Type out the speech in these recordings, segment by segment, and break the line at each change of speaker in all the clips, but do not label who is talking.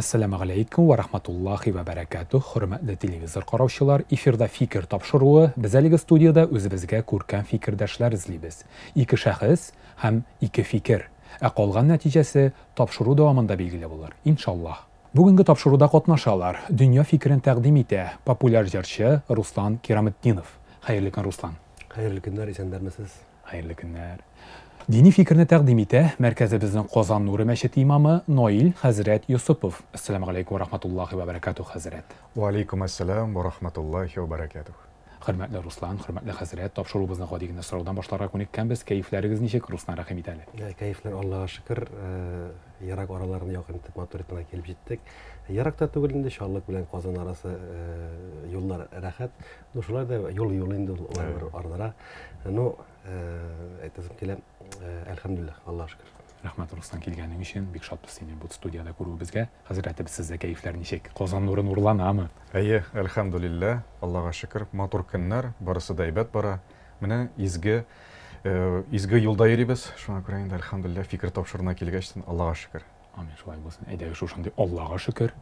Әссәламу алейкум ва рахматуллахи ва бәрәкәтүһ, хөрмәтле телевизор караучылар, эфирда фикер тапшыруы. Без әлеге студиядә үзебезгә күркәм фикердәшләр эзлибез. Ике шәхес һәм ике фикер. Ә калган нәтиҗәсе тапшыру дәвамында билгеле булыр, иншаллаһ. Бүгенге тапшыруда катнашалар. Дөнья фикерен тәкъдим итә популяр җырчы Руслан Кираметдинов. Хәерле көн, Руслан.
Хәерле көннәр, исәннәрмесез?
Хәерле көннәр. Дини фикерне тәкъдим итә мәркәзебезнең Казан Нуры мәчете имамы Наил хәзрәт Йосыпов. Әссәламу алейкум ва рахматуллахи ва баракатух, хәзрәт.
Ва алейкум әссәлам ва рахматуллахи ва баракатух.
Хөрмәтле Руслан, хөрмәтле хәзрәт, тапшыруыбызны гади генә сораудан башларга күнеккәнбез. Кәефләрегез ничек, Руслан, рәхим ит әле.
Кәефләр Аллага шөкер, ерак араларны якын итеп матур итеп килеп җиттек. Ерак та түгел инде, Чаллык белән Казан арасы юллар рәхәт. Ну, шулай да юл юл инде ул барыбер ардыра. Ну, әйтәсем килә, әлхәмдүлилләһ, Аллага шөкер.
Рәхмәт, Руслан, килгәнең өчен. Бик шатбыз сине бу студиядә күрүебезгә. Хәзрәтебез, сездә кәефләр ничек? Казан нуры нурланамы?
Әйе, әлхәмдүлилләһ, Аллага шөкер, матур көннәр, барысы да әйбәт бара. Менә изге, изге юлда йөрибез. Шуңа күрә инде, әлхәмдүлилләһ, фикер тапшыруына килгәч, Аллага шөкер.
Амин, шулай булсын. Әйдәгез, шушындый Аллага шөкер,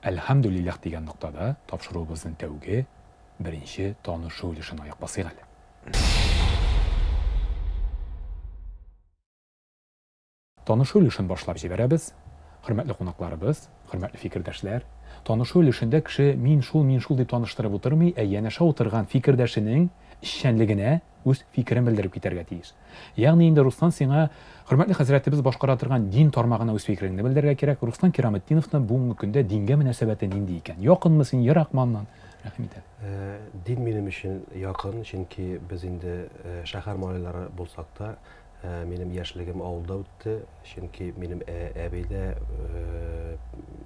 әлхәмдүлилләһ дигән ноктада тапшыруыбызның тәүге беренче танышу өлешен аяк басыйк әле. Танышу өлешен башлап җибәрәбез. Хөрмәтле кунакларыбыз, хөрмәтле фикердәшләр, танышу өлешендә кеше мин шул, мин шул дип таныштырып утырмый, ә янәшә утырган фикердәшенең эшчәнлегенә үз фикерен белдереп китәргә тиеш. Ягъни инде, Руслан, сиңа хөрмәтле хәзрәтебез башкара торган дин тармагына үз фикереңне белдерергә кирәк. Руслан Кираметдиновның бүгенге көндә дингә мөнәсәбәте нинди икән? Якынмы син, еракмы аннан? Рәхим ит
әле. Дин минем өчен якын, чөнки без инде шәһәр малайлары булсак та, минем яшьлегем авылда үтте, чөнки минем әби дә,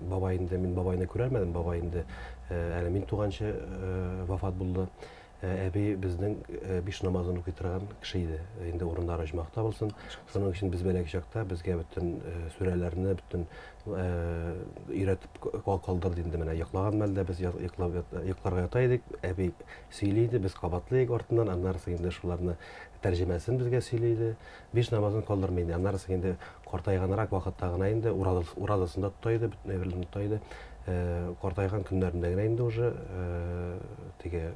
бабай инде, мин бабайны күрәлмәдем, бабай инде әле мин туганчы вафат булды. Әби безнең биш намазын укый торган кеше иде. Инде урыннары оҗмахта булсын. Шуның өчен без бәләкәй чакта безгә бөтен сүрәләрне, бөтен өйрәтеп калдырды инде менә. Йоклаган мәлдә без йоклап йокларга ята идек, әби сөйли иде, без кабатлыйк артыннан, аннары инде шуларны тәрҗемәсен безгә сөйли иде. Биш намазын калдырмый инде. Аннары инде картайганрак вакытта гына инде уразасын да тота иде, бөтен әйберләрен тота иде. Картайган көннәрендә генә инде уже теге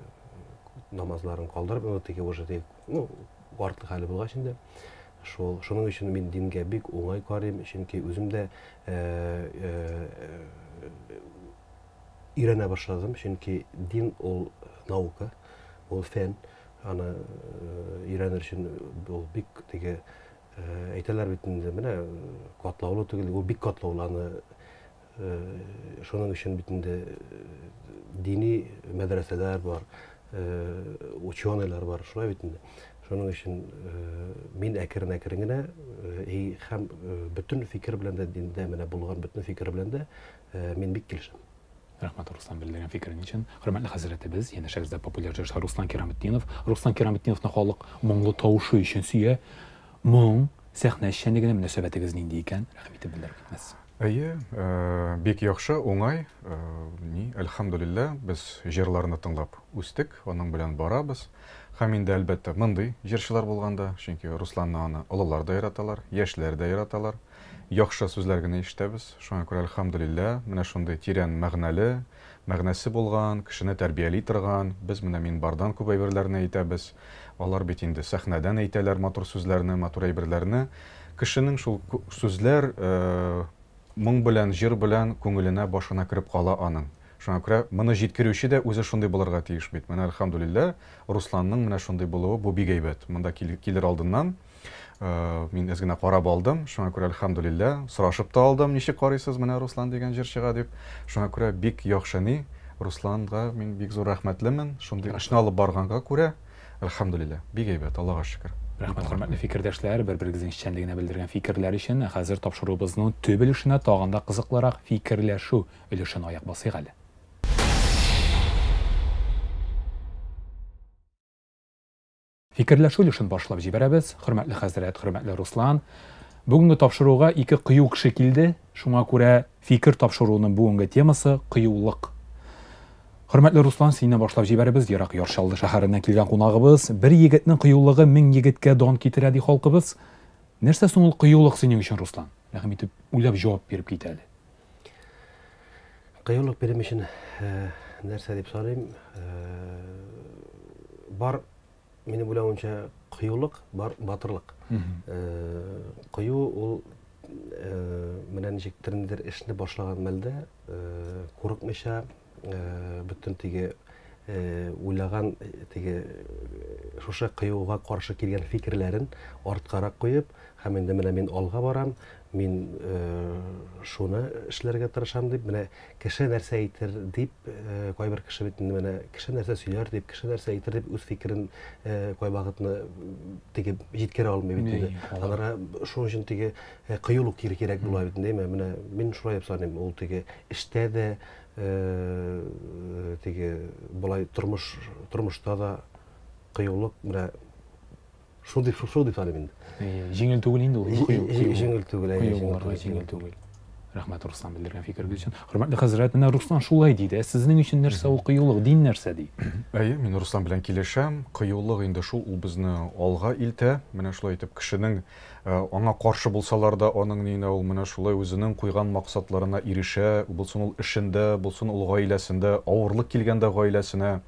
намазларын калдырып, ну, теге уже теге, ну, картлык хәле булгач инде. Шул, шуның өчен мин дингә бик уңай карыйм, чөнки үзем дә өйрәнә башладым, чөнки дин ул наука, ул фән, аны өйрәнер өчен ул бик теге әйтәләр бит инде, менә катлаулы түгел, ул бик катлаулы, аны шуның өчен бит инде дини мәдрәсәләр бар, ученыйлар бар, шулай бит инде. Шуның өчен мин әкрен-әкрен генә һәм бөтен фикер белән дә диндә менә булган бөтен фикер белән дә мин бик килешәм.
Рәхмәт, Руслан, белдергән фикерең өчен. Хөрмәтле хәзрәтебез, янәшәбездә популяр җырчы Руслан Кираметдинов. Руслан Кираметдиновны халык моңлы тавышы өчен сөя. Моң, сәхнә эшчәнлегенә мөнәсәбәтегез нинди икән? Рәхим итеп белдереп китмәс.
Әйе, бик яхшы, уңай. Ни, әлхәмдүлилләһ, без җырларны тыңлап үстек, аның белән барабыз. Һәм инде, әлбәттә, мондый җырчылар булганда, чөнки Русланны аны олылар да яраталар, яшьләр дә яраталар. Яхшы сүзләр генә ишетәбез. Шуңа күрә, әлхәмдүлилләһ, менә шундый тирән мәгънәле, мәгънәсе булган, кешене тәрбияли торган, без менә минбардан күп әйберләрне әйтәбез. Алар бит инде сәхнәдән әйтәләр матур сүзләрне, матур әйберләрне. Кешенең шул сүзләр моң белән, җыр белән күңеленә, башына кереп кала аның. Шуңа күрә моны җиткерүче дә үзе шундый булырга тиеш бит. Менә, әлхәмдүлилләһ, Русланның менә шундый булуы бу бик әйбәт. Монда килер алдыннан мин әз генә карап алдым. Шуңа күрә, әлхәмдүлилләһ, сорашып та алдым, ничек карыйсыз менә Руслан дигән җырчыга дип. Шуңа күрә бик яхшы ни. Русланга мин бик зур рәхмәтлемен. Шундый эшне алып барганга күрә, әлхәмдүлилләһ, бик әйбәт, Аллага шөкер.
Рәхмәт, хөрмәтле фикердәшләр, бер-берегезнең эшчәнлегенә белдергән фикерләр өчен. Ә хәзер тапшыруыбызның төп өлешенә тагын да кызыклырак фикерләшү өлешен аяк басыйк әле. Фикерләшү өлешен башлап җибәрәбез. Хөрмәтле хәзрәт, хөрмәтле Руслан. Бүгенге тапшыруга ике кыю кеше килде. Шуңа күрә фикер тапшыруының бүгенге темасы кыюлык. Хөрмәтле Руслан, синнән башлап җибәрәбез. Ерак Яр Чаллы шәһәреннән килгән кунагыбыз. Бер егетнең кыюлыгы мең егеткә дан китерә, ди халкыбыз. Нәрсә соң ул кыюлык синең өчен, Руслан? Рәхим итеп, уйлап җавап биреп кит әле.
Кыюлык минем өчен нәрсә дип саныйм? Бар, минем уйлавымча, кыюлык, бар батырлык. Кыю ул менә ничектер ниндидер эшне башлаган мәлдә курыкмыйча бөтен теге уйлаган теге шушы кыюга каршы килгән фикерләрен арткарак куеп, һәм инде менә мин алга барам, мин шуны эшләргә тырышам дип, менә кеше нәрсә әйтер дип, кайбер кеше бит инде менә кеше нәрсә сөйләр дип, кеше нәрсә әйтер дип үз фикерен кайвакытны теге җиткерә алмый бит инде. Аларга шуның өчен теге кыюлык кирәк була бит инде, менә мин шулай дип саныйм, ул теге эштә дә теге болай тормыш тормышта да кыюлык менә шул дип шул дип саныйм инде.
Җиңел түгел инде ул.
Җиңел түгел,
әйе, җиңел түгел. Рәхмәт, Руслан, белдергән фикерегез өчен. Хөрмәтле хәзрәт, менә Руслан шулай диде. Ә сезнең өчен нәрсә ул кыюлык, дин нәрсә ди?
Әйе, мин Руслан белән килешәм. Кыюлык инде шул, ул безне алга илтә. Менә шулай итеп кешенең аңа каршы булсалар да, аның ниенә ул менә шулай үзенең куйган максатларына ирешә, булсын ул эшендә, булсын ул гаиләсендә, авырлык килгәндә гаиләсенә,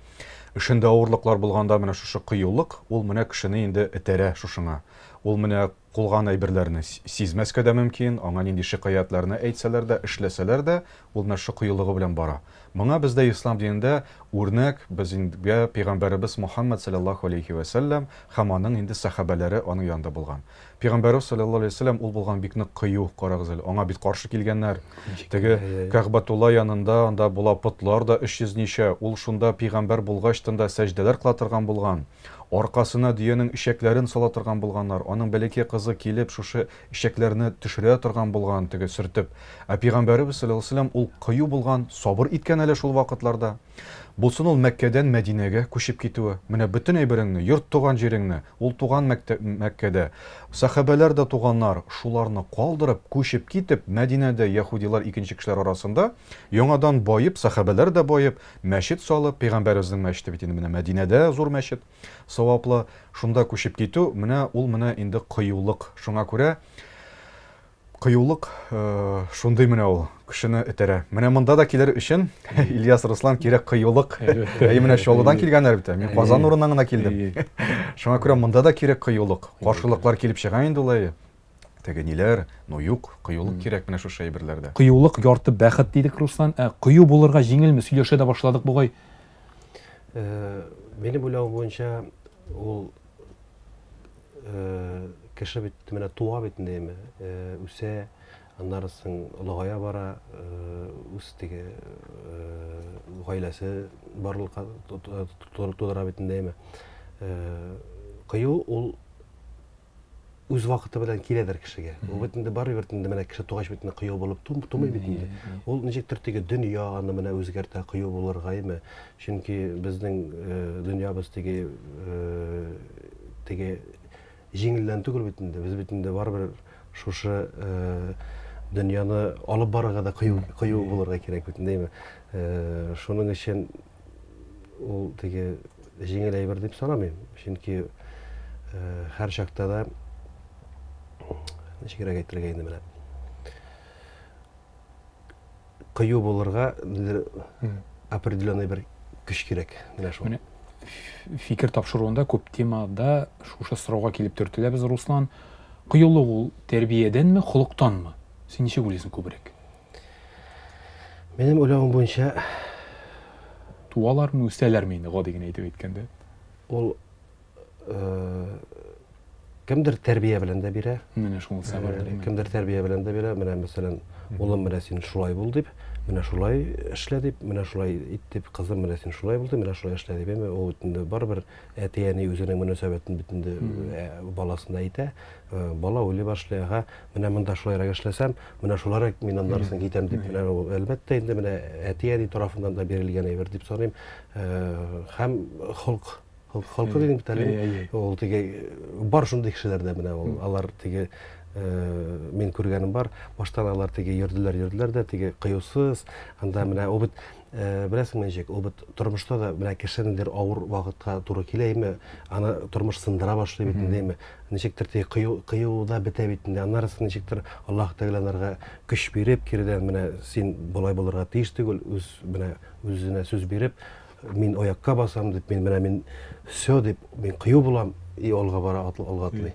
эшендә авырлыклар булганда менә шушы кыюлык, ул менә кешене инде этәрә шушыңа. Ул менә кулган әйберләрне сизмәскә дә мөмкин, аңа нинди шикаятьләрне әйтсәләр дә, эшләсәләр дә, ул менә шушы кыюлыгы белән бара. Моңа бездә ислам динендә үрнәк, безгә пәйгамбәребез Мухаммад салләллаһу алейһи вә сәлләм һәм аның инде сәхабәләре аның янында булган. Пәйгамбәребез салләллаһу алейһи вә сәлләм ул булган бик нык кыю, карагыз әле, аңа бит каршы килгәннәр. Теге Кәгъбәтулла янында анда була потлар да 300 ничә, ул шунда пәйгамбәр булгачтын да сәҗдәләр кыла торган булган. Аркасына дөянең эчәкләрен сала торган булганнар, аның бәләкәй кызы килеп шушы эчәкләрне төшерә торган булган, теге сөртеп. Ә пәйгамбәребез салләллаһу алейһи ва сәлләм ул кыю булган, сабыр иткән әле шул вакытларда. Булсын ул Мәккәдән Мәдинәгә күчеп китүе, менә бөтен әйбереңне, йорт туган җиреңне, ул туган Мәккәдә, сәхабәләр дә туганнар, шуларны калдырып, күчеп китеп, Мәдинәдә яһүдилар икенче кешеләр арасында яңадан баеп, сәхабәләр дә баеп, мәчет салып, пәйгамбәребезнең мәчете бит инде менә Мәдинәдә зур мәчет, саваплы, шунда күчеп китү, менә ул менә инде кыюлык. Шуңа күрә кыюлык шундый менә ул, кешене этәрә. Менә монда да килер өчен Ильяс Руслан кирәк кыюлык. Әй, менә Чаллыдан килгәннәр бит, мин Казан урыннан гына килдем. Шуңа күрә монда да кирәк кыюлык. Каршылыклар килеп чыга инде ул, әйе. Теге ниләр, ну юк, кыюлык кирәк менә шушы әйберләрдә.
Кыюлык ярты бәхет дидек, Руслан. Ә кыю булырга җиңелме? Сөйләшә дә башладык бугай.
Минем уйлавым буенча, ул кеше бит менә туа бит инде, үсә, аннары соң олыгая бара, үз теге гаиләсе барлыкка тудыра бит инде. Кыю ул үз вакыты белән киләдер кешегә. Ул бит инде барыбер инде менә кеше тугач бит инде кыю булып тумый бит инде. Ул ничектер теге дөнья аны менә үзгәртә, кыю булырга име. Чөнки безнең дөньябыз теге теге җиңелдән түгел бит инде. Без бит инде барыбер шушы дөньяны алып барырга да кыю кыю булырга кирәк бит инде. Шуның өчен ул теге җиңел әйбер дип санамыйм. Чөнки һәр чакта да ничегрәк әйтергә инде менә. Кыю булырга определенный бер көч кирәк. Менә шул.
Менә фикер тапшыруында күп темада шушы сорауга килеп төртеләбез, Руслан. Кыюлык ул тәрбиядәнме, холыктанмы? Син ничек уйлыйсың күбрәк?
Минем уйлавым буенча,
туалармы, үсәләрме инде, гади генә әйтеп әйткәндә?
Ул кемдер тәрбия белән дә бирә.
Менә шул сабыр.
Кемдер тәрбия белән дә бирә. Менә мәсәлән, улым, менә син шулай бул дип, менә шулай эшлә дип, менә шулай ит дип, кызым, менә син шулай бул дип, менә шулай эшлә дип. Әмма ул бит инде барыбер әти-әни үзенең мөнәсәбәтен бит инде баласына әйтә. Бала уйлый башлый, ага, менә монда шулайрак эшләсәм, менә шуларак мин аннан соң китәм дип. Менә ул әлбәттә инде менә әти-әни тарафыннан да бирелгән әйбер дип саныйм. Һәм холк, холкы дидең бит әле. Ул теге бар шундый кешеләр дә менә ул алар теге мин күргәнем бар. Баштан алар теге йөрделәр, йөрделәр дә теге кыюсыз. Анда менә ул бит Беләсеңме ничек, ул бит тормышта да менә кеше ниндидер авыр вакытка туры килә име, аны тормыш сындыра башлый бит инде име. Ничектер теге кыю, кыю да бетә бит инде. Аннары соң ничектер Аллаһ Тәгалә анарга көч биреп, киредән менә син болай булырга тиеш түгел, үз менә үзенә сүз биреп, мин аякка басам дип, мин менә мин все дип, мин кыю булам, и алга бара, алга атлый.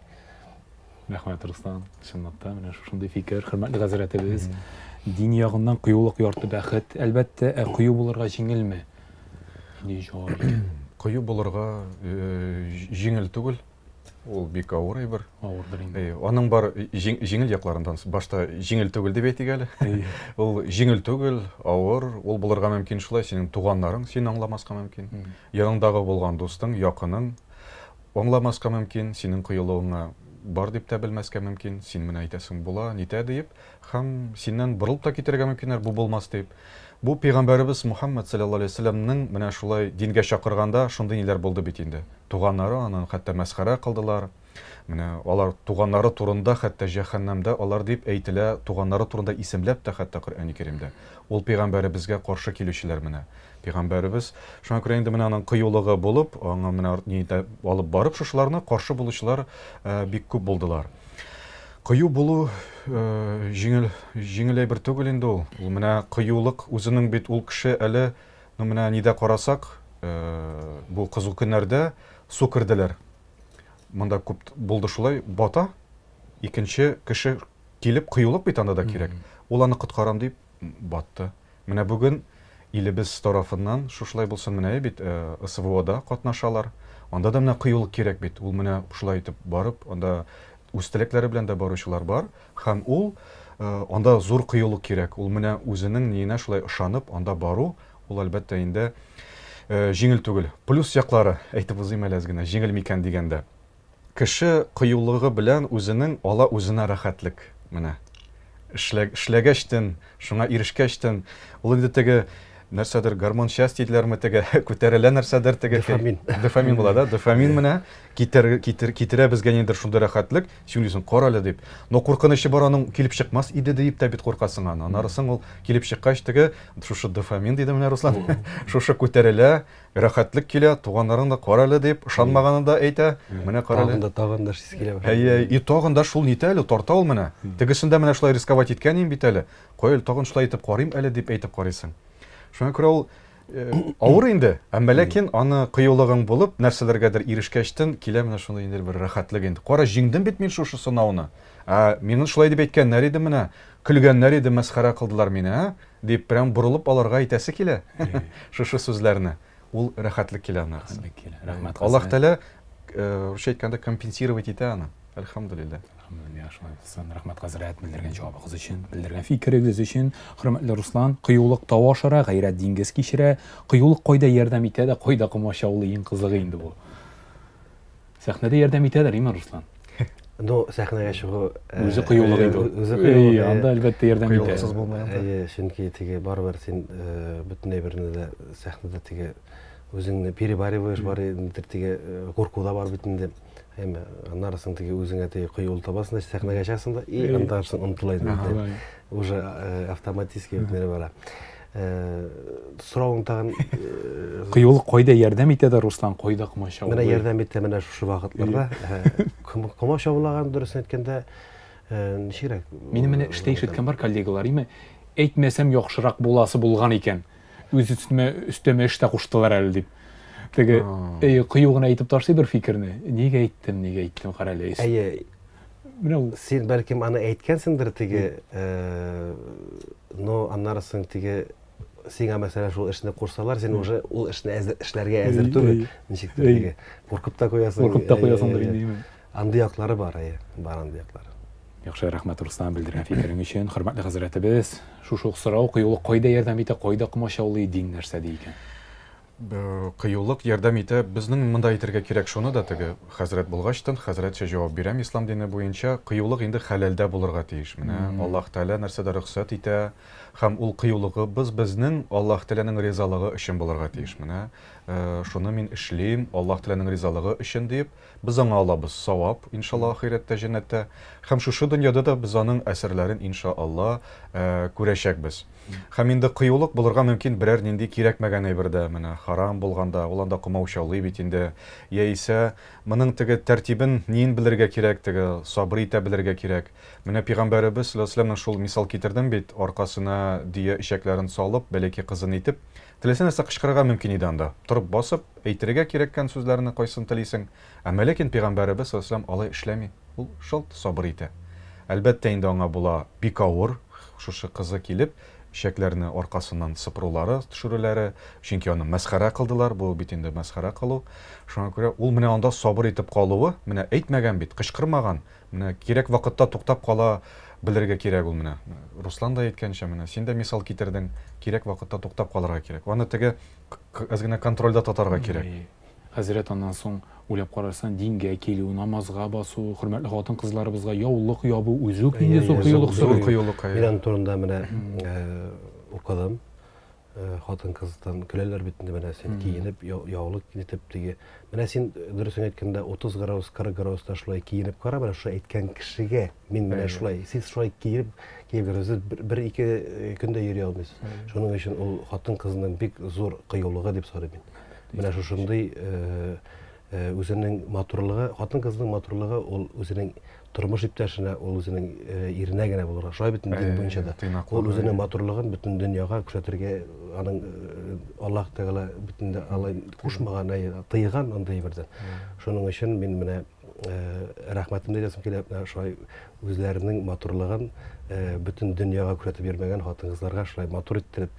Рәхмәт, Руслан. Чынлап та, менә шушындый фикер, хөрмәтле хәзрәтебез. Дин ягыннан кыюлык ярты бәхет, әлбәттә, ә кыю булырга җиңелме? Нинди җавап икән?
Кыю булырга җиңел түгел. Ул бик авыр әйбер.
Авырдыр инде.
Аның бар җиңел якларыннан башта җиңел түгел дип әйтик әле. Ул җиңел түгел, авыр, ул булырга мөмкин шулай, синең туганнарың сине аңламаска мөмкин. Яныңдагы булган дустың, якының аңламаска мөмкин, синең кыюлыгыңа бар дип тә белмәскә мөмкин, син менә әйтәсең була, нитә диеп, һәм синнән борылып та китәргә мөмкиннәр, бу булмас дип. Бу пәйгамбәребез Мухаммад саллаллаһу алейһи вәсәлләмнең менә шулай дингә чакырганда шундый ниләр булды бит инде. Туганнары аны хәтта мәсхәрә кылдылар. Менә алар туганнары турында хәтта җәһәннәмдә алар дип әйтелә, туганнары турында исемләп тә хәтта Коръәни Кәримдә. Ул пәйгамбәребезгә каршы килүчеләр менә. Пәйгамбәребез, шуңа күрә инде менә аның кыюлыгы булып, аңа менә ни алып барып шушыларны каршы булучылар бик күп булдылар. Кыю булу җиңел, җиңел әйбер түгел инде ул. Ул менә кыюлык үзенең бит ул кеше әле, ну менә нидә карасак, бу кызу көннәрдә су керделәр. Монда күп булды шулай, бата, икенче кеше килеп, кыюлык бит анда да кирәк. Ул аны коткарам дип батты. Менә бүген илебез тарафыннан шушылай булсын, менә бит СВОда катнашалар. Анда да менә кыюлык кирәк бит. Ул менә шулай итеп барып, анда үз теләкләре белән дә баручылар бар. Һәм ул анда зур кыюлык кирәк. Ул менә үзенең ниенә шулай ышанып, анда бару, ул әлбәттә инде җиңел түгел. Плюс яклары, әйтеп узыйм әле әз генә, җиңел микән дигәндә. Кеше кыюлыгы белән үзенең ала үзенә рәхәтлек менә. Эшләгәчтен, шуңа ирешкәчтен, ул инде теге нәрсәдер гормон счастья диләрме теге, күтәрелә нәрсәдер теге.
Дофамин.
Дофамин була да, дофамин менә китер, китер, китерә безгә ниндидер шундый рәхәтлек, син уйлыйсың, кара әле дип. Но куркынычы бар аның килеп чыкмас иде диеп тә бит куркасың аны. Аннары соң ул килеп чыккач теге шушы дофамин диде менә Руслан, шушы күтәрелә, рәхәтлек килә, туганнарың да кара әле дип, ышанмаганын да әйтә. Менә кара әле.
Тагын да, тагын да эшлисе килә башлый.
Әйе, и тагын да шул нитә әле, тарта ул менә. Тегесендә менә шулай рисковать иткән идем бит әле. Кая әле тагын шулай итеп карыйм әле дип әйтеп карыйсың. Шуңа күрә ул авыр инде, әмма ләкин аны кыюлыгың булып, нәрсәләргәдер ирешкәчтен килә менә шундый инде бер рәхәтлек инде. Кара, җиңдем бит мин шушы сынауны. Ә миңа шулай дип әйткәннәр иде менә, көлгәннәр иде, мәсхәрә кылдылар мине, ә? Дип, прям борылып аларга әйтәсе килә. Шушы сүзләрне. Ул рәхәтлек килә аннары.
Рәхәтлек килә. Рәхмәт.
Аллаһ Тәгалә, русча әйткәндә, компенсировать итә аны. Әлхәмдүлилләһ.
Әлхәмдүлилләһ, шулай булсын. Рәхмәт, хәзрәт, белдергән җавабыгыз өчен, белдергән фикерегез өчен. Хөрмәтле Руслан, кыюлык тау ашыра, гайрәт диңгез кичерә. Кыюлык кайда ярдәм итә дә, кайда комачаулый, иң кызыгы инде бу. Сәхнәдә ярдәм итәдер, име, Руслан?
Ну, сәхнәгә чыгу,
Үзе кыюлык инде.
Үзе кыюлык.
Әйе, анда әлбәттә ярдәм итә.
Кыюлыксыз булмый анда.
Әйе, чөнки теге барыбер син бөтен әйберне дә сәхнәдә теге үзеңне перебариваешь, бар инде теге курку да бар бит инде. Әмма аннары соң теге үзеңә теге кыюлык табасың да, сәхнәгә чыгасың да, и аннары соң онытыла инде. Уже автоматически бөтенләй бара. Соравың тагын,
Кыюлык кайда ярдәм итә дә, Руслан, кайда комачаулый?
Менә ярдәм итә менә шушы вакытларда. Комачаулаган, дөресен әйткәндә, ничегрәк?
Минем менә эштә ишеткән бар коллегалар, име, әйтмәсәм яхшырак буласы булган икән. Үз өстемә, өстәмә эш тә куштылар әле дип. Теге, әйе, кыю гына әйтеп ташлый бер фикерне. Нигә әйттем, нигә әйттем, кара әле.
Әйе.
Менә ул.
Син бәлкем аны әйткәнсеңдер теге, но аннары соң теге сиңа мәсәлән шул эшне кушсалар, син уже ул эшне әзер, эшләргә әзер түгел. Ничектер теге куркып та куясың.
Куркып та куясыңдыр инде, әйе.
Андый яклары бар, әйе, бар андый яклары.
Яхшы, рәхмәт, Руслан, белдергән фикерең өчен. Хөрмәтле хәзрәтебез, шушы ук сорау, кыюлык кайда ярдәм итә, кайда комачаулый, дин нәрсә ди икән?
Кыюлык ярдәм итә. Безнең монда әйтергә кирәк шуны да, теге хәзрәт булгачтын, хәзрәтчә җавап бирәм ислам дине буенча, кыюлык инде хәләлдә булырга тиеш. Менә Аллаһ Тәгалә нәрсәдә рөхсәт итә, һәм ул кыюлыгыбыз безнең Аллаһ Тәгаләнең ризалыгы өчен булырга тиеш. Менә Шуны мин эшлим, Аллаһ Тәгаләнең ризалыгы өчен диеп, без аңа алабыз савап, иншалла, ахирәттә, җәннәттә. Һәм шушы дөньяда да без аның әсәрләрен, иншалла, күрәчәкбез. Һәм инде кыюлык булырга мөмкин берәр нинди кирәкмәгән әйбердә, менә харам булганда, ул анда комаучаулый бит инде, яисә моның теге тәртибен, ниен белергә кирәк, теге сабыр итә белергә кирәк. Менә пәйгамбәребез саллаллаһу алейһи ва сәлләмнең шул мисал китердем бит, аркасына дөя эчәкләрен салып, бәләкәй кызын итеп, Теләсә нәрсә кычкырырга мөмкин иде анда. Торып басып, әйтергә кирәккән сүзләрне кайсын телисең. Әмма ләкин пәйгамбәребез саллаллаһу алейһи ва сәлләм алай эшләми. Ул шылт сабыр итә. Әлбәттә инде аңа була бик авыр, шушы кызы килеп, эчәкләрне аркасыннан сыпырулары, төшерүләре, чөнки аны мәсхәрә кылдылар, бу бит инде мәсхәрә кылу. Шуңа күрә ул менә анда сабыр итеп калуы, менә әйтмәгән бит, кычкырмаган, Менә кирәк вакытта туктап кала белергә кирәк ул менә. Руслан да әйткәнчә, менә син дә мисал китердең, кирәк вакытта туктап калырга кирәк. Аны теге әз генә контрольдә тотарга кирәк.
Хәзрәт, аннан соң уйлап карасаң, дингә килү, намазга басу, хөрмәтле хатын-кызларыбызга яулык ябу үзе үк нинди зур кыюлык сорый.
Зур кыюлык,
әйе. Мин аның турында менә укыдым. Хатын-кыздан көләләр бит инде, менә син киенеп, яулык итеп теге. Менә син дөресен әйткәндә 30 градус, 40 градуста шулай киенеп кара, менә шулай әйткән кешегә мин менә шулай, сез шулай киенеп, киеп йөрсез, бер-ике көндә йөри алмыйсыз. Шуның өчен ул хатын-кызның бик зур кыюлыгы дип саныйм мин. Менә шушындый үзенең матурлыгы, хатын-кызның матурлыгы ул үзенең тормыш иптәшенә, ул үзенең иренә генә булырга. Шулай бит дин буенча да. Ул үзенең матурлыгын бөтен дөньяга күрсәтергә аның Аллаһ Тәгалә бөтен дә алай кушмаган, тыйган андый әйбердән. Шуның өчен мин менә рәхмәтемне әйтәсем килә, менә шулай үзләренең матурлыгын бөтен дөньяга күрсәтеп йөрмәгән хатын-кызларга шулай матур иттереп,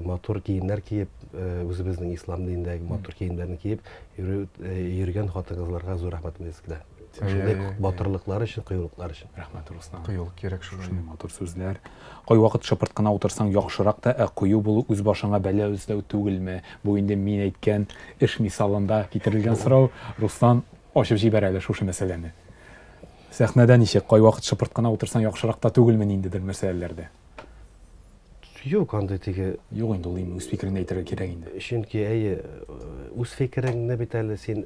матур киемнәр киеп, үзебезнең ислам динендәге матур киемнәрне киеп йөргән хатын-кызларга зур рәхмәтемне әйтәсем килә. Шундый батырлыклар өчен, кыюлыклар өчен.
Рәхмәт, Руслан.
Кыюлык кирәк шушы.
Матур сүзләр. Кайвакыт шыпырт кына утырсаң яхшырак та, ә кыю булу үз башыңа бәла эзләү түгелме? Бу инде мин әйткән эш мисалында китерелгән сорау. Руслан, ачып җибәр әле шушы мәсьәләне. Сәхнәдә ничек? Кайвакыт шыпырт кына утырсаң яхшырак та түгелме ниндидер мәсьәләләрдә?
Юк, андый теге.
Юк инде, ул инде үз фикереңне әйтергә кирәк инде.
Чөнки, әйе, үз фикереңне бит әле син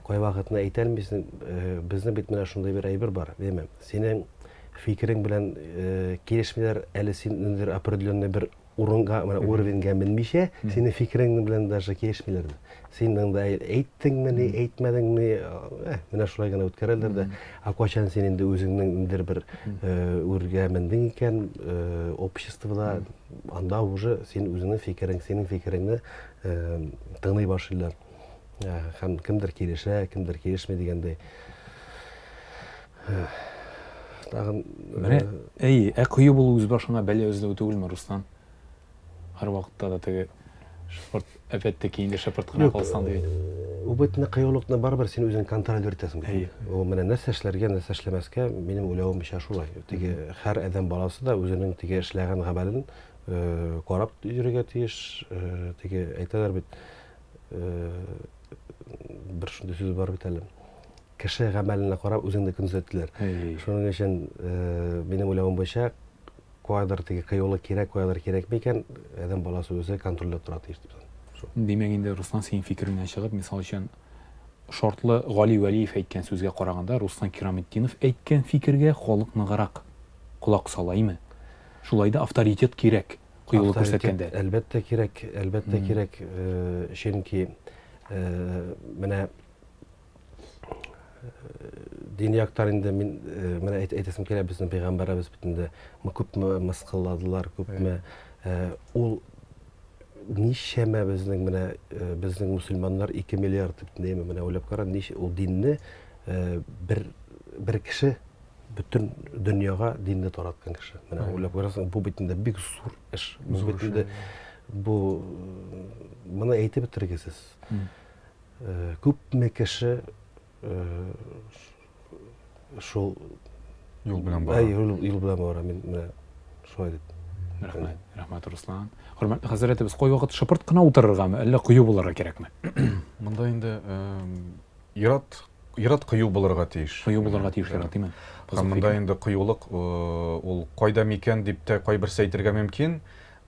кайвакытны әйтә алмыйсың. Безнең бит менә шундый бер әйбер бар, әйеме? Синең фикерең белән килешмиләр, әле син ниндидер определенный бер урынга, менә уровеньгә менмичә, синең фикерең белән даже килешмиләр дә. Син монда әйттеңмени, әйтмәдеңме, менә шулай гына үткәрәләр дә. Ә кайчан син инде үзеңнең ниндидер бер үргә мендең икән, обществода, анда уже син үзеңнең фикерең, синең фикереңне тыңлый башлыйлар. Һәм кемдер килешә, кемдер килешми дигәндәй. Тагын
Менә, әй, ә кыю булу үз башыңа бәла эзләү түгелме, Руслан? Һәрвакытта да теге шыпырт, опять-таки инде шыпырт кына калсаң дип.
Ул бит кыюлыкны барыбер син үзең контроль итәсең бит. Ул менә нәрсә эшләргә, нәрсә эшләмәскә, минем уйлавымча шулай. Теге һәр адәм баласы да үзенең теге эшләгән гамәлен карап йөрергә тиеш. Теге әйтәләр бит, бер шундый сүз бар бит әле. Кеше гамәленә карап үзеңне күзәтәләр. Шуның өчен минем уйлавым буенча каядыр теге кыюлык кирәк, каядыр кирәкми икән, адәм баласы үзе контрольдә тора тиеш дип
саныйм. Димәк инде, Руслан, синең фикереңнән чыгып, мисал өчен, шартлы Гали Вәлиев әйткән сүзгә караганда, Руслан Кираметдинов әйткән фикергә халык ныграк колак сала, име? Шулай да авторитет кирәк, кыюлык күрсәткәндә.
Әлбәттә кирәк, әлбәттә кирәк, чөнки менә дини яктан инде мин менә әйтәсем килә, безнең пәйгамбәребез бит инде күпме мыскылладылар, күпме ул ничәмә безнең менә безнең мөселманнар 2 миллиард дип инде менә уйлап кара, ничә ул динне бер бер кеше бөтен дөньяга динне тараткан кеше. Менә уйлап карасаң, бу бит инде бик зур эш. Бу бит инде бу моны әйтеп бетергесез. Күпме кеше шул
юл белән бара.
Юл белән бара. Мин менә шулай дип.
Рәхмәт, рәхмәт, Руслан. Хөрмәтле хәзрәтебез, кайвакыт шыпырт кына утырыргамы, әллә кыю булырга кирәкме?
Монда инде ир-ат ир-ат кыю булырга тиеш.
Кыю булырга тиеш ир-ат, димме?
Һәм монда инде кыюлык ул кайда микән дип тә кайберсе әйтергә мөмкин.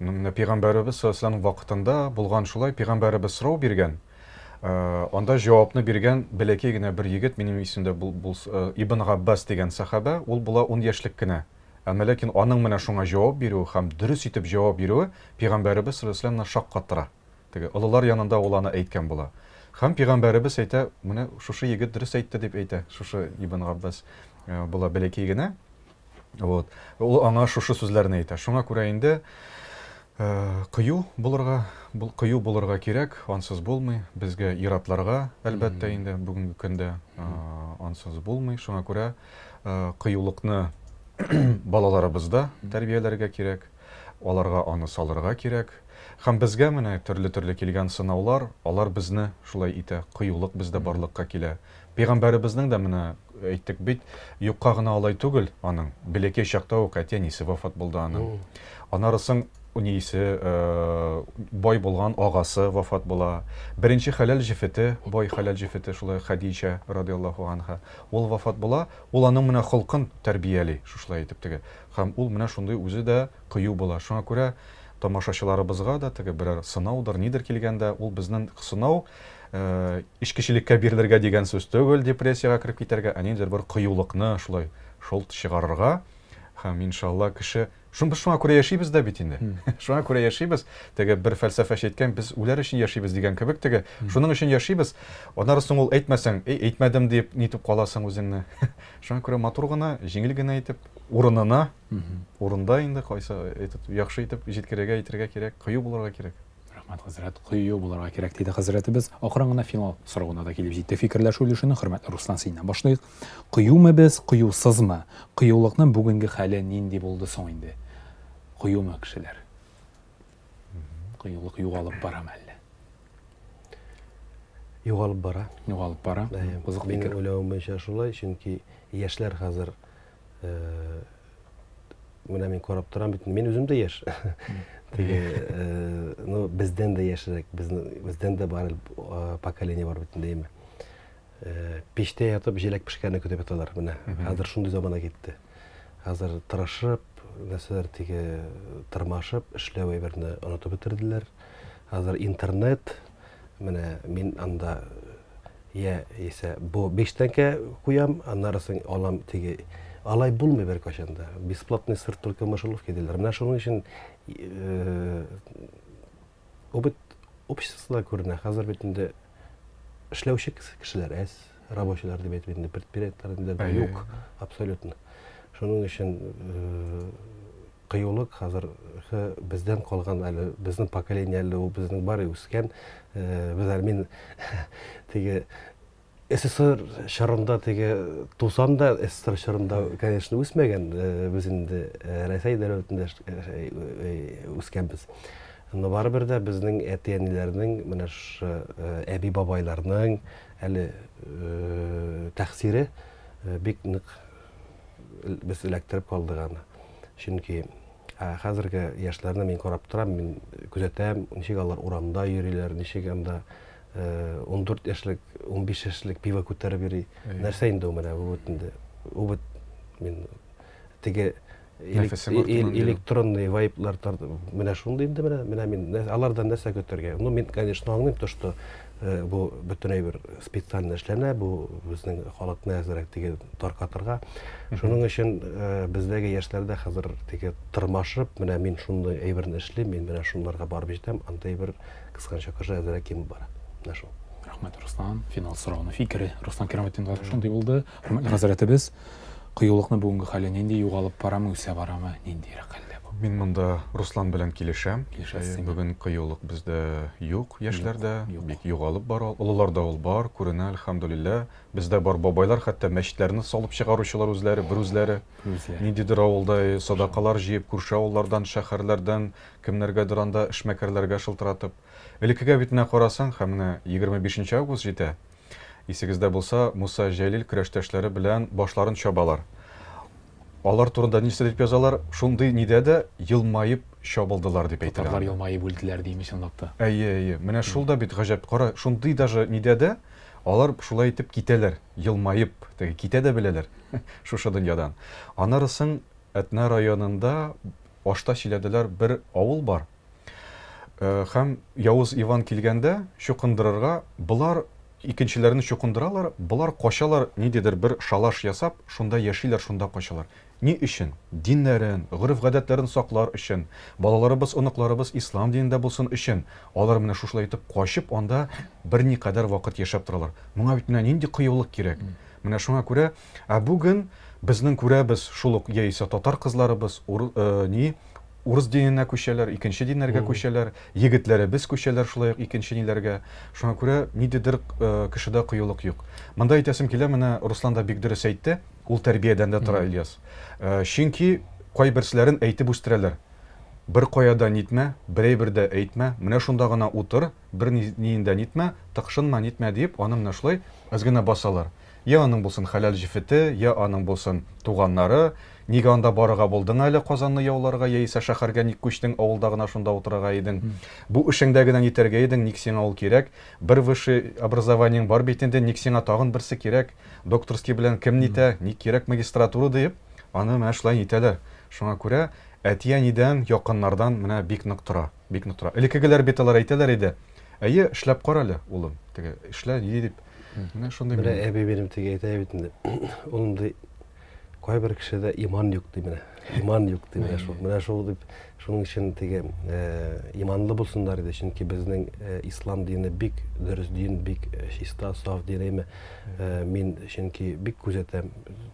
Менә пәйгамбәребез саллаллаһу алейһи вакытында булган шулай, пәйгамбәребез сорау биргән. Анда җавапны биргән бәләкәй генә бер егет, минем исемдә бул, Ибн Габбас дигән сахаба, ул була 10 яшьлек кенә. Әмма ләкин аның менә шуңа җавап бирүе һәм дөрес итеп җавап бирүе пәйгамбәребез саллаллаһу алейһи шаккаттыра. Теге олылар янында ул аны әйткән була. Һәм пәйгамбәребез әйтә, менә шушы егет дөрес әйтте дип әйтә, шушы Ибн Габбас була бәләкәй генә. Вот. Ул аңа шушы сүзләрне әйтә. Шуңа күрә инде кыю булырга, кыю булырга кирәк, ансыз булмый. Безгә ир-атларга, әлбәттә инде, бүгенге көндә ансыз булмый. Шуңа күрә кыюлыкны балаларыбызда тәрбияләргә кирәк, аларга аны салырга кирәк. Һәм безгә менә төрле-төрле килгән сынаулар, алар безне шулай итә, кыюлык бездә барлыкка килә. Пәйгамбәребезнең дә менә әйттек бит, юкка гына алай түгел аның. Бәләкәй чакта ук әти-әнисе вафат булды аның. Аннары соң нисе бай булган агасы вафат була. Беренче хәләл җефете, бай хәләл җефете шулай Хадича радиаллаһу анха, ул вафат була. Ул аның менә холкын тәрбияли шушылай итеп теге. Һәм ул менә шундый үзе дә кыю була. Шуңа күрә тамашачыларыбызга да теге берәр сынаудыр, нидер килгәндә, ул безнең сынау эчкечелеккә бирелергә дигән сүз түгел, депрессиягә кереп китәргә, ә ниндидер бер кыюлыкны шулай шолт чыгарырга. Һәм иншалла кеше Шун без шуңа күрә яшибез дә бит инде. Шуңа күрә яшибез. Теге бер фәлсәфәче әйткән, без үләр өчен яшибез дигән кебек теге. Шуның өчен яшибез. Аннары соң ул әйтмәсәң, эй, әйтмәдем дип нитеп каласың үзеңне. Шуңа күрә матур гына, җиңел генә итеп, урынына, урында инде кайсы этот яхшы итеп җиткерергә, әйтергә кирәк, кыю булырга кирәк.
Рәхмәт, хәзрәт, кыю булырга кирәк, диде хәзрәтебез. Акрын гына финал соравына да килеп җитте. Фикерләшү өлешенең хөрмәтле Руслан синнән башлыйк. Кыюмы без, кыюсызмы? Кыюлыкның бүгенге хәле нинди булды соң инде? Кыюмы кешеләр? Кыюлык югалып барамы әллә?
Югалып бара.
Югалып бара.
Кызык фикер. Минем уйлавым буенча шулай, чөнки яшьләр хәзер менә мин карап торам бит, мин үзем дә яшь. Теге, ну, бездән дә яшьрәк, бездән дә бар поколение бар бит инде, әйме. Пичтә ятып җиләк пешкәнне көтеп яталар менә. Хәзер шундый замана китте. Хәзер тырышып, нәрсәләр теге тырмашып эшләү әйберне онытып бетерделәр. Хәзер интернет, менә мин анда я исә бу 5 тәңкә куям, аннары соң алам теге. Алай булмый бер кайчан да. Бесплатный сыр только в мышеловке диләр. Менә шуның өчен ул бит обществода күренә. Хәзер бит инде эшләүче кешеләр әз, рабочийлар дип әйтеп инде предприятиеләрдә юк абсолютно. Шуның өчен кыюлык хәзер бездән калган әле, безнең поколение әле ул безнең бар үскән. Без әле мин теге СССР чорында теге тусам да, СССР чорында, конечно, үсмәгән. Без инде Рәсәй дәүләтендә үскәнбез. Но барыбер дә безнең әти-әниләрнең, менә шушы әби-бабайларның әле тәэсире бик нык без эләктереп калдык аны. Чөнки хәзерге яшьләрне мин карап торам, мин күзәтәм, ничек алар урамда йөриләр, ничек анда 14 яшьлек, 15 яшьлек пиво күтәреп йөри. Нәрсә инде ул менә, бу бит инде, ул бит мин теге электронный вайплар менә шундый инде менә, менә мин алардан нәрсә көтәргә? Ну, мин, конечно, аңлыйм то, что бу бөтен әйбер специально эшләнә, бу безнең халыкны әзрәк теге таркатырга. Шуның өчен бездәге яшьләрдә хәзер теге тырмашып, менә мин шундый әйберне эшлим, мин менә шунларга барып җитәм, андый әйбер кызганычка каршы әзрәк кимеп бара. Менә шул.
Рәхмәт, Руслан. Финал сорауны фикере Руслан Кираметдинга шундый булды. Хөрмәтле хәзрәтебез, кыюлыкның бүгенге хәле нинди, югалып барамы, үсә барамы, ниндирәк хәлдә бу?
Мин монда Руслан белән килешәм.
Килешәсең.
Бүген кыюлык бездә юк, яшьләрдә бик югалып бара. Олыларда ул бар, күренә, әлхәмдүлилләһ. Бездә бар бабайлар, хәтта мәчетләрне салып чыгаручылар үзләре, бер үзләре. Ниндидер авылда садакалар җыеп, күрше авыллардан, шәһәрләрдән, кемнәргәдер анда эшмәкәрләргә шылтыратып. Элеккегә бит менә карасаң, һәм менә 25 август җитә. Исегездә булса, Муса Җәлил көрәштәшләре белән башларын чабалар. Алар турында нәрсә дип язалар? Шундый нидә дә елмаеп чабылдылар дип әйтелә.
Татарлар елмаеп үлделәр дими чынлап та.
Әйе, әйе. Менә шул да бит гаҗәп. Кара, шундый даже нидә дә алар шулай итеп китәләр, елмаеп, теге китә дә беләләр шушы дөньядан. Аннары соң Әтнә районында ашта сөйләделәр, бер авыл бар. Һәм Явыз Иван килгәндә чукындырырга, болар икенчеләрне чукындыралар, болар качалар, ниндидер бер шалаш ясап, шунда яшиләр, шунда качалар. Ни өчен? Диннәрен, гореф-гадәтләрен саклар өчен, балаларыбыз, оныкларыбыз ислам динендә булсын өчен, алар менә шушылай итеп качып анда берникадәр вакыт яшәп торалар. Моңа бит менә нинди кыюлык кирәк. Менә шуңа күрә, ә бүген безнең күрәбез шул ук яисә татар кызларыбыз, ни, урыс диненә күчәләр, икенче диннәргә күчәләр, егетләребез күчәләр шулай ук икенче ниләргә. Шуңа күрә ниндидер кешедә кыюлык юк. Монда әйтәсем килә, менә Руслан да бик дөрес әйтте, ул тәрбиядән дә тора, Ильяс. Чөнки кайберселәрен әйтеп үстерәләр. Бер кая да нитмә, берәй бер дә әйтмә, менә шунда гына утыр, бер ниен дә нитмә, тыкшынма, нитмә диеп, аны менә шулай әз генә басалар. Йә аның булсын хәләл җефете, йә аның булсын туганнары, нигә анда барырга булдың әле Казанны яуларга, яисә шәһәргә ник күчтең, авылда гына шунда утырырга идең. Бу эшеңдә генә нитәргә идең, ник сиңа ул кирәк? Бер высший образованиең бар бит инде, ник сиңа тагын берсе кирәк? Докторский белән кем нитә, ник кирәк магистратура диеп, аны менә шулай нитәләр. Шуңа күрә әти-әнидән, якыннардан менә бик нык тора. Бик нык тора. Элеккегеләр бит алар әйтәләр иде, Әйе, эшләп кара әле, улым. Теге, эшлә, ни дип. Менә шундый.
Менә әби минем теге әйтә бит инде. Улым ди, кайбер кешедә иман юк ди менә. Иман юк ди менә шул. Менә шул дип, шуның өчен теге иманлы булсыннар иде, чөнки безнең ислам дине бик дөрес дин, бик чиста, саф дин әйме. Мин чөнки бик күзәтәм.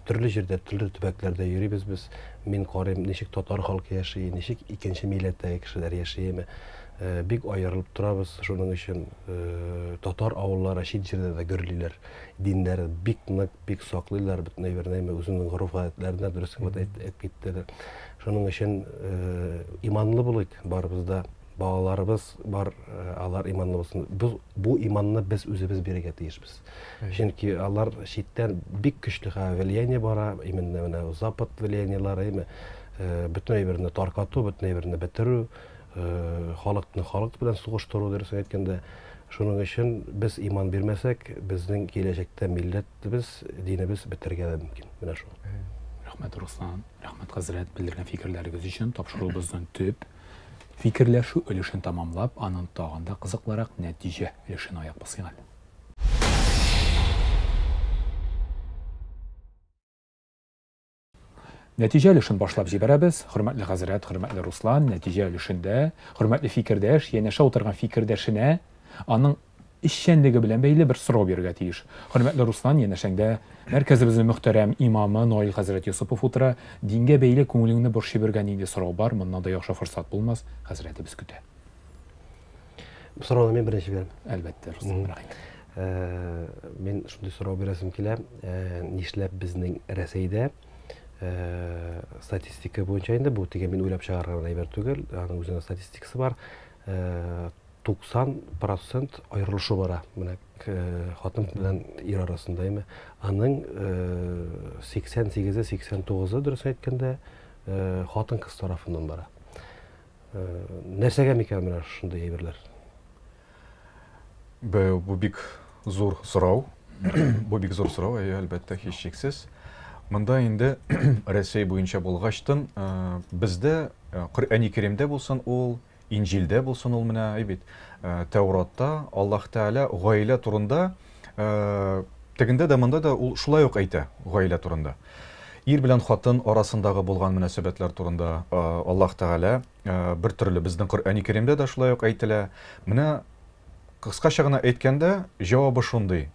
Төрле җирдә, төрле төбәкләрдә йөрибез без. Мин карыйм, ничек татар халкы яши, ничек икенче милләттәге кешеләр яшиме. Бик аерылып торабыз. Шуның өчен татар авыллары чит җирдә дә гөрлиләр. Диннәрен бик нык, бик саклыйлар, бөтен әйберне, үзенең гореф-гадәтләренә дөрес әйтеп киттеләр. Шуның өчен иманлы булыйк барыбыз да. Балаларыбыз бар, алар иманлы булсын. Без бу иманны без үзебез бирергә тиешбез. Чөнки алар читтән бик көчле влияние бара, именно менә Запад влияниеләре, әйме, бөтен әйберне таркату, бөтен әйберне бетерү, халыкны халык белән сугыштыру, дөресен әйткәндә. Шуның өчен без иман бирмәсәк, безнең киләчәктә милләтебез, динебез бетәргә дә мөмкин. Менә шул.
Рәхмәт, Руслан. Рәхмәт, хәзрәт, белдергән фикерләрегез өчен. Тапшыруыбызның төп фикерләшү өлешен тәмамлап, аның тагын да кызыклырак нәтиҗә өлешенә аяк басыйк әле. Нәтиҗә өлешен башлап җибәрәбез. Хөрмәтле хәзрәт, хөрмәтле Руслан, нәтиҗә өлешендә хөрмәтле фикердәш янәшә утырган фикердәшенә аның эшчәнлеге белән бәйле бер сорау бирергә тиеш. Хөрмәтле Руслан, янәшәңдә мәркәзебезнең мөхтәрәм имамы Наил хәзрәт Йосыпов утыра. Дингә бәйле күңелеңне борчый бергән нинди сорау бар, моннан да яхшы форсат булмас, хәзрәтебез көтә.
Бу сорауны мин беренче бирәм.
Әлбәттә, Руслан, рәхим.
Мин шундый сорау бирәсем килә. Нишләп безнең Рәсәйдә статистика буенча инде бу теге мин уйлап чыгарган әйбер түгел, аның үзенең статистикасы бар. 90% аерылышу бара. Менә хатын белән ир арасында әйме. Аның 88-е, 89-ы дөрес әйткәндә хатын-кыз тарафыннан бара. Нәрсәгә микән менә шундый әйберләр?
Бу бик зур сорау. Бу бик зур сорау, әйе, әлбәттә, һичшиксез. Монда инде Рәсәй буенча булгачтын, бездә Коръәни Кәримдә булсын ул, Инҗилдә булсын ул менә, әй бит, Тәүратта Аллаһ Тәгалә гаилә турында тегендә дә монда да ул шулай ук әйтә гаилә турында. Ир белән хатын арасындагы булган мөнәсәбәтләр турында Аллаһ Тәгалә бер төрле безнең Коръәни Кәримдә дә шулай ук әйтелә. Менә кыскача гына әйткәндә, җавабы шундый.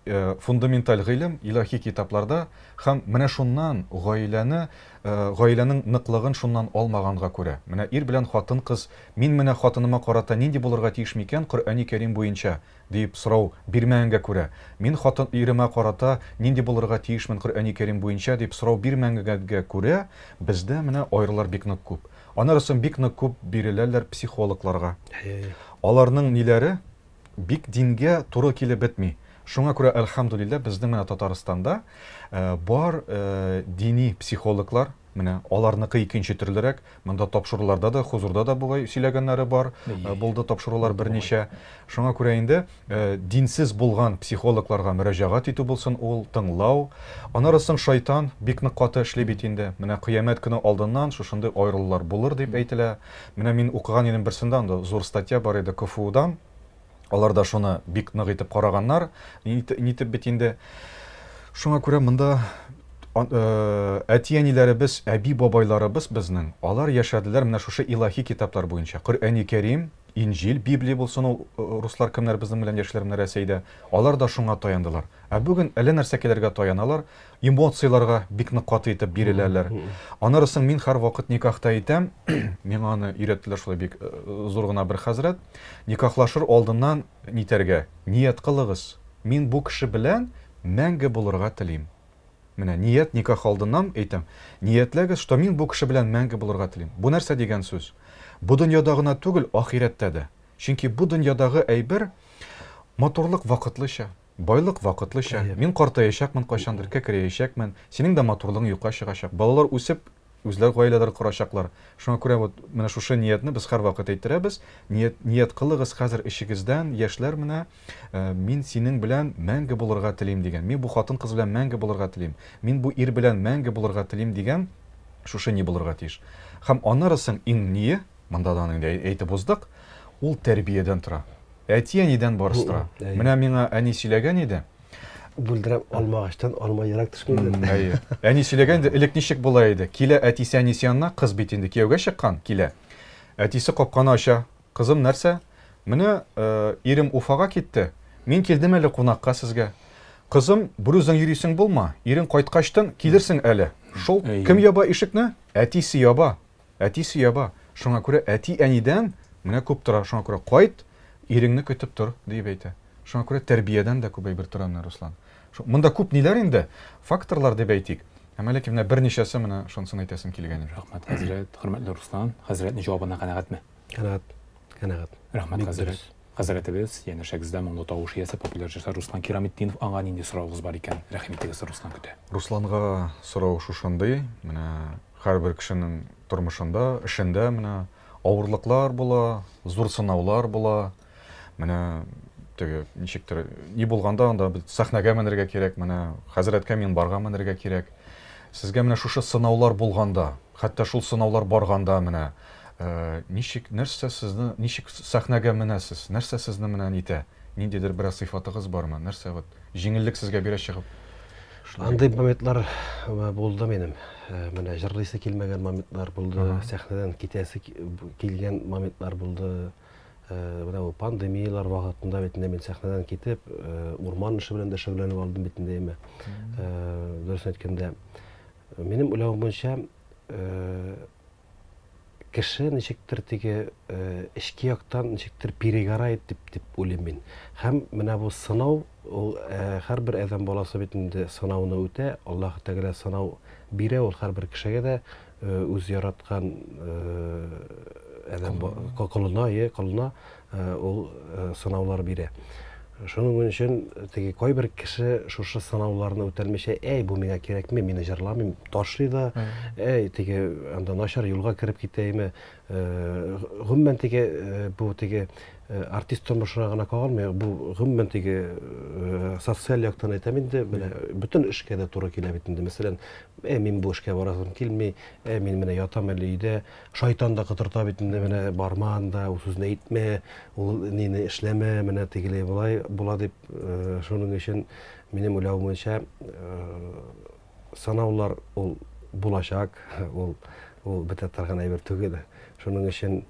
Фундаменталь гыйлем илаһи китапларда һәм менә шуннан гаиләне, гаиләнең ныклыгын шуннан алмаганга күрә. Менә ир белән хатын-кыз, мин менә хатыныма карата нинди булырга тиеш микән Коръәни Кәрим буенча, диеп сорау бирмәгәнгә күрә, мин хатын иремә карата нинди булырга тиешмен Коръәни Кәрим буенча, дип сорау бирмәгәнгә күрә, бездә менә аерылар бик нык күп. Аннары соң бик нык күп биреләләр психологларга. Аларның ниләре бик дингә туры килеп бетми. Шуңа күрә, әлхәмдүлилләһ, безнең менә Татарстанда бар дини психологлар, Менә аларныкы икенче төрлерәк. Монда тапшыруларда да, хозурда да бугай сөйләгәннәре бар. Булды тапшырулар берничә. Шуңа күрә инде динсез булган психологларга мөрәҗәгать итү булсын ул, тыңлау. Аннары соң шайтан бик нык каты эшли бит инде. Менә кыямәт көне алдыннан шушындый аерылулар булыр дип әйтелә. Менә мин укыган идем берсендә, анда зур статья бар иде КФУдан. Алар да шуны бик нык итеп караганнар. Нитеп бит инде. Шуңа күрә монда әти-әниләребез, әби-бабайларыбыз безнең, алар яшәделәр менә шушы илаһи китаплар буенча. Коръәни Кәрим, Инҗил, Библия булсын ул, руслар кемнәр безнең белән яшиләр менә Рәсәйдә, алар да шуңа таяндылар. Ә бүген әллә нәрсәкәйләргә таяналар, эмоцияләргә бик нык каты итеп биреләләр. Аннары соң мин һәрвакыт никахта әйтәм, миңа аны өйрәттеләр шулай бик зур гына бер хәзрәт, никахлашыр алдыннан нитәргә, ният кылыгыз, мин бу кеше белән мәңге булырга телим. Менә ният никах алдыннан әйтәм, ниятләгез, что мин бу кеше белән мәңге булырга телим. Бу нәрсә дигән сүз? Бу дөньяда гына түгел, ахирәттә дә. Чөнки бу дөньядагы әйбер матурлык вакытлыча. Байлык вакытлыча. Мин картаячакмын кайчандыр, кәкрәячәкмен. Синең дә матурлыгың юкка чыгачак. Балалар үсеп, үзләре гаиләләр корачаклар. Шуңа күрә вот менә шушы ниятне без һәрвакыт әйттерәбез. Ният, ният кылыгыз хәзер эчегездән, яшьләр менә, мин синең белән мәңге булырга телим дигән. Мин бу хатын-кыз белән мәңге булырга телим. Мин бу ир белән мәңге булырга телим дигән шушы ни булырга тиеш. Һәм аннары соң иң ние, монда да аны инде әйтеп уздык, ул тәрбиядән тора. Әти-әнидән барысы тора. Менә миңа әни сөйләгән иде.
Бүлдерәп алмагачтан алма ерак төшми.
Әйе. Әни сөйләгән иде, элек ничек була иде? Килә әтисе әнисе янына, кыз бит инде кияүгә чыккан, килә. Әтисе капканы ача. Кызым нәрсә? Менә ирем Уфага китте. Мин килдем әле кунакка сезгә. Кызым, берүзең йөрисең булма. Ирең кайткачтын килерсең әле. Шул кем яба ишекне? Әтисе яба. Әтисе яба. Шуңа күрә әти-әнидән менә күп тора. Шуңа күрә кайт, иреңне көтеп тор, диеп әйтә. Шуңа күрә тәрбиядән дә күп әйбер тора менә, Руслан. Монда күп ниләр инде, факторлар дип әйтик. Әмма ләкин менә берничәсе менә шунысын әйтәсем килгән иде.
Рәхмәт, хәзрәт. Хөрмәтле Руслан, хәзрәтнең җавабына канәгатьме?
Канәгать. Канәгать.
Рәхмәт, хәзрәт. Хәзрәтебез, янәшәгездә моңлы тавыш иясе, популяр җырчы Руслан Кираметдинов. Аңа нинди соравыгыз бар икән? Рәхим итегез, Руслан көтә.
Русланга сорау шушындый, менә һәрбер кешенең тормышында, эшендә менә авырлыклар була, зур сынаулар була. Менә теге ничектер ни булганда анда бит сәхнәгә менергә кирәк, менә хәзрәткә минбарга менергә кирәк. Сезгә менә шушы сынаулар булганда, хәтта шул сынаулар барганда менә ничек, нәрсә сезне, ничек сәхнәгә менәсез, нәрсә сезне менә нитә? Ниндидер бераз сыйфатыгыз бармы? Нәрсә вот җиңеллек сезгә бирә чыгып?
Андый моментлар булды минем. Менә җырлыйсы килмәгән моментлар булды, сәхнәдән китәсе килгән моментлар булды. Менә бу пандемияләр вакытында бит инде мин сәхнәдән китеп, урман эше белән дә шөгыльләнеп алдым бит инде, әйме. Дөресен әйткәндә, минем уйлавым буенча, кеше ничектер теге эчке яктан ничектер перегорает дип дип уйлыйм мин. Һәм менә бу сынау, ул һәрбер адәм баласы бит инде сынауны үтә, Аллаһ Тәгалә сынау бирә ул һәрбер кешегә дә үз яраткан адәм колына, е, колына ул сынаулар бирә. Шуның өчен теге кайбер кеше шушы сынауларны үтәлмичә, әй, бу миңа кирәкми, мин җырламыйм, ташлый да, әй, теге анда начар юлга кереп китәме, гомумән теге бу теге артист тормышына гына кагылмый, бу гомумән теге социаль яктан әйтәм инде, менә бөтен эшкә дә туры килә бит инде. Мәсәлән, әй, мин бу эшкә барасым килми, әй, мин менә ятам әле өйдә, шайтан да котырта бит инде, менә барма анда, ул сүзне әйтмә, ул нине эшләмә, менә тегеләй болай була дип, шуның өчен минем уйлавым буенча, сынаулар ул булачак, ул ул бетә торган әйбер түгел. Шуның өчен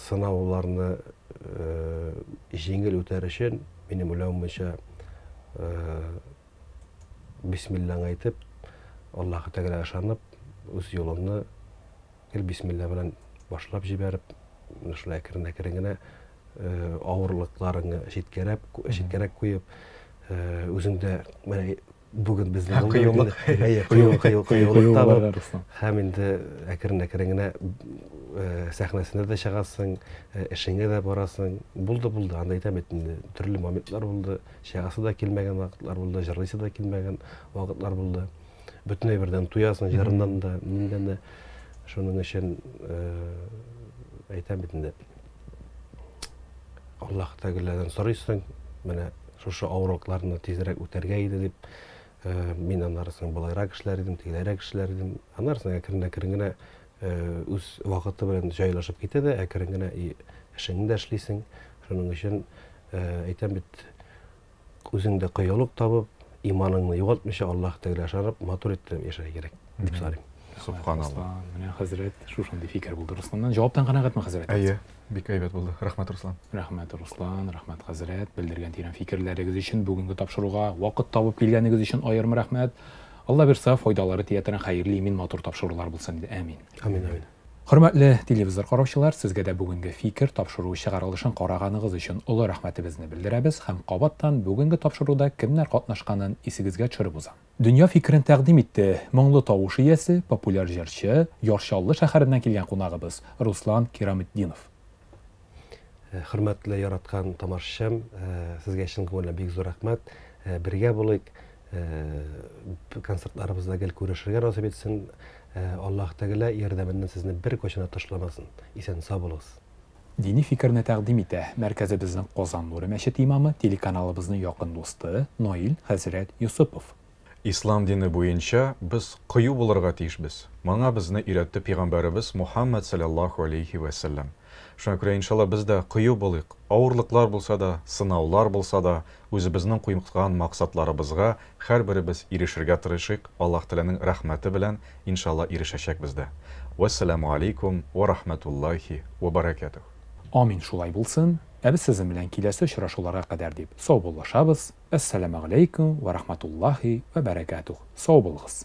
сынауларны җиңел үтәр өчен, минем уйлавым буенча, бисмиллаң әйтеп, Аллаһы Тәгаләгә ышанып, үз юлыңны гел бисмилла белән башлап җибәреп, менә шулай әкрен-әкрен генә авырлыкларыңны читкәрәп, читкәрәк куеп, үзең дә менә бүген безнең
кыюлык,
әйе, кыю, кыю, кыюлык табып, һәм инде әкрен-әкрен генә сәхнәсенә дә чыгасың, эшеңә дә барасың. Булды, булды, анда әйтәм бит инде, төрле моментлар булды. Чыгасы да килмәгән вакытлар булды, җырлыйсы да килмәгән вакытлар булды. Бөтен әйбердән туясың, җырыннан да, ниндән дә. Шуның өчен әйтәм бит инде. Аллаһ Тәгаләдән сорыйсың, менә шушы авырлыкларны тизрәк үтәргә иде дип. Мин аннары соң болайрак эшләр идем, тегеләйрәк эшләр идем. Аннары соң әкрен-әкрен генә үз вакыты белән җайлашып китә дә, әкрен генә эшеңне дә эшлисең. Шуның өчен әйтәм бит, үзеңдә кыюлык табып, иманыңны югалтмыйча, Аллаһ Тәгаләгә ышанып, матур иттереп яшәргә кирәк, дип саныйм.
Субханалла.
Менә хәзрәт, шушындый фикер булды Русланнан. Җаваптан канәгатьме, хәзрәт?
Әйе, бик әйбәт булды. Рәхмәт, Руслан.
Рәхмәт, Руслан, рәхмәт, хәзрәт. Белдергән тирән фикерләрегез өчен, бүгенге тапшыруга вакыт табып килгәнегез өчен аерым рәхмәт. Алла бирса, файдалары тия торган хәерле, имин, матур тапшырулар булсын иде. Әмин.
Амин, амин.
Хөрмәтле телевизор караучылар, сезгә дә бүгенге фикер тапшыруы чыгарылышын караганыгыз өчен олы рәхмәтебезне белдерәбез һәм кабаттан бүгенге тапшыруда кемнәр катнашканын исегезгә төшереп узам. Дөнья фикерен тәкъдим итте моңлы тавыш иясе, популяр җырчы, Яр Чаллы шәһәреннән килгән кунагыбыз Руслан Кираметдинов.
Хөрмәтле, яраткан тамашачым, сезгә чын күңелдән бик зур рәхмәт. Бергә булыйк, концертларыбызда гел күрешергә насыйп итсен. Аллаһ Тәгалә ярдәменнән сезне беркайчан да ташламасын. Исән-сау булыгыз.
Дини фикерне тәкъдим итә мәркәзебезнең Казан нуры мәчете имамы, телеканалыбызның якын дусты Наил хәзрәт Йосыпов.
Ислам дине буенча без кыю булырга тиешбез. Моңа безне өйрәтте пигамбәребез Мухаммәд салләллаһу алейһи вә сәлләм. Шуңа күрә, иншалла, без дә кыю булыйк. Авырлыклар булса да, сынаулар булса да, үзебезнең куйган максатларыбызга һәрберебез ирешергә тырышыйк, Аллаһ Тәгаләнең рәхмәте белән, иншалла, ирешәчәкбез дә. Вәссәламү алейкум вә рахмәтуллаһи вә бәрәкәтүһ.
Амин, шулай булсын. Ә без сезнең белән киләсе очрашуларга кадәр дип саубуллашабыз. Әссәламәгаләйкүм вә рахматуллаһи вә бәрәкәтүһ. Сау булыгыз.